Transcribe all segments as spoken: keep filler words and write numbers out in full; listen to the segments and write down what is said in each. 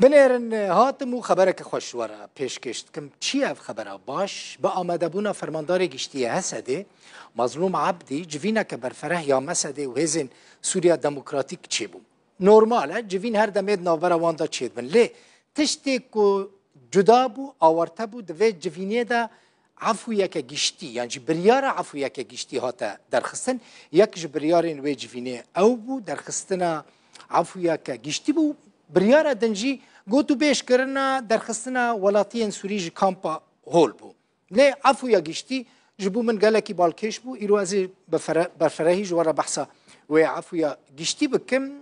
Binêrin, hatim û xebereke xweş ji we re pêşkêş dikim. Çi ye ev xebera baş? Bi amadebûna fermandarê giştî yê H S D'ê, Mazlûm Ebdî, civîneke berfereh ya M S D'ê û Hêzên Sûriya Demokratîk çêbû. Normal e, civîn her demê di navbera wan de çêdibin. Lê tiştê ku cuda bû, awarte bû, di vê civînê de efûyeke giştî, yan jî biryara efûyeke giştî hate derxistin. Yek ji biryarên wê civînê ew bû, derxistina efûyeke giştî bû. Biryara din jî got û bêj kirina derxistina welatiyên Sûrî ji kampa hol bû. Lê efûya giştî ji bo min gelekî balkêş bû. Îro ez ê bi fere-, berferehî ji we re behsa wê efûya giştî bikim.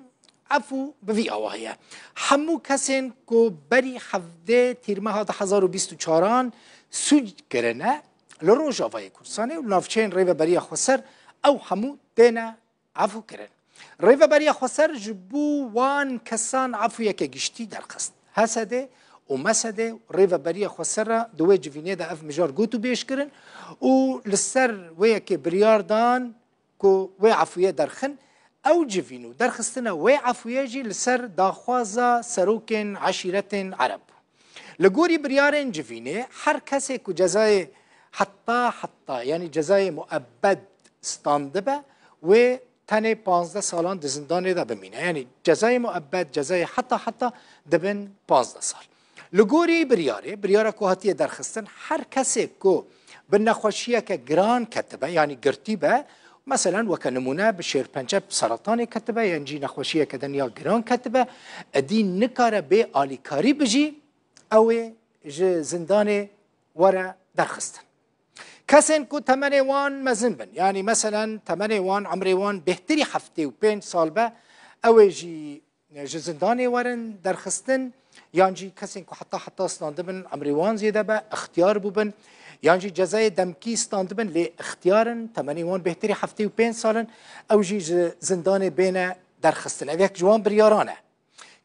Efû bi vî awayî ye. Hemû kesên ku berî hevdê Tîrmeha du hezar û bîst û çaran sûc kirine li Rojavayê Kurdistanê û navçeyên Rêveberiya Xweser, ew hemû têne efû kirin. Rêveberiya Xweser ji bo wan kesan efûyeke giştî derxist. H S D û M S D û Rêveberiya Xweser re di wê civînê de ev mijar got û bêj kirin û li ser wê yekê biryar dan ku wê efûyê derxin, ew civîn û derxistina wê efûyê jî li ser daxwaza serokên eşîretên Ereb bû. Li gorî biryarên civînê, her kesê ku cezayê heta heta, yanî cezayê muebbed standibe, wê tenê panzdeh salan di zindanê de bimîne. Yanî cezayê muebbed, cezayê heta heta dibin panzdeh sal. Li gorî biryarê, biryara ku hatiye derxistin, her kesê ku bi nexweşiyeke giran ketibe, yanî girtî be, meselen weke nimûne bi şêrpençe, bi seretanê ketibe, yan jî nexweşiyeke din ya giran ketibe, êdî nikare bê alîkarî bijî, ew ê ji zindanê were derxistin. Kesên ku temenê wan mezin bin, yanî meselen temenê wan, emrê wan bêhtirî heftê û pênc sal be, ew ê jî ji zindanê werin derxistin, yan jî kesên ku heta heta standibin, emrê wan zêde be, ixtiyar bûbin, yan jî cezayê demkî standibin, lê ixtiyar in, temenê wan bêhtirî heftê û pênc sal in, ew jî ji zindanê bêne derxistin. Ev yek ji wan biryaran e.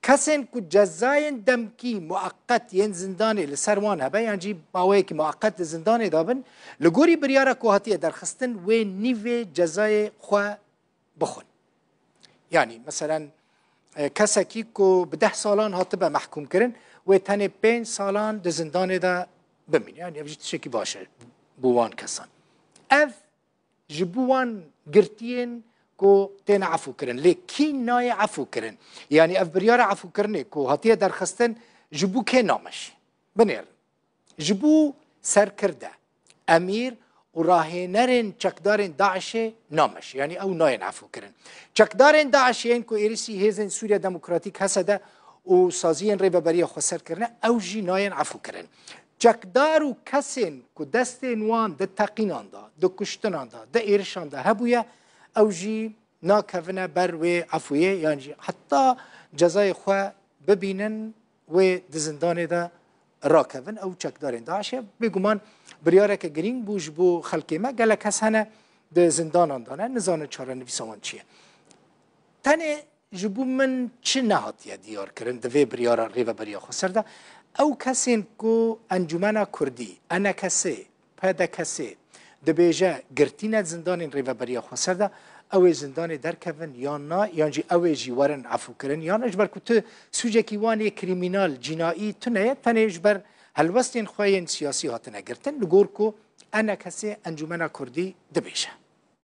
Kesên ku cezayên demkî mueqet yên zindanê li ser wan hebe, yan jî maweyekî mueqet li zindanê de bin, li gorî biryara ku hatiye derxistin, wê nîvê cezayê xwe bixwin. Yanî, meselen, e, kesekî ku bi deh salan hatibe mehkûm kirin, wê tenê pênc salan di zindanê de bimîne. Yanî, ev jî tiştekî baş e bo wan kesan. Ev ji bo wan girtiyên ku têne efûkirin. Lê kî nayê efûkirin? Yanî, ev biryara efûkirinê ku hatiye derxistin, ji bo kê nameşî? Binêrin. Ji bo serkirde, emîr û rahênerên çekdarên DAIŞê nameşe. Yanî ew nayên efûkirin. Çekdarên DAIŞ yên ku êrîsî Hêzên Sûriya Demokratîk, H S D, û saziyên Rêveberiya Xweser kirine, ew jî nayên efûkirin. Çekdar û kesên ku destên wan di teqînan de, di kuştinan de, di êrişan de hebûye, ew jî nakevine ber wê efûyê, yan jî heta cezayê xwe bibînin, wê di zindanê de rakevin. Ew çekdarên DAIŞê, bêguman biryareke girîng bû ji bo xelkê me. Gelek kes hene di zindanan de ne, nizanin çarenivîsa wan çi ye. Tenê ji bo min çi nehatiye diyarkirin di vê biryara Rêveberiya Xweser de? Ew kesên ku Encûmena Kurdî, E N K S, P D K S, dibêje girtî ne zindanên Rêveberiya Xweser de, ew ê zindanê derkevin yan na, yan jî ew ê jî werin efûkirin, yan ji ber ku tu sûcekî wan yê krîmînal, cînaî tune ye, tenê ji ber helwestên xwe yên siyasî hatine girtin, li gor ku E N K S, Encûmena Kurdî, dibêje.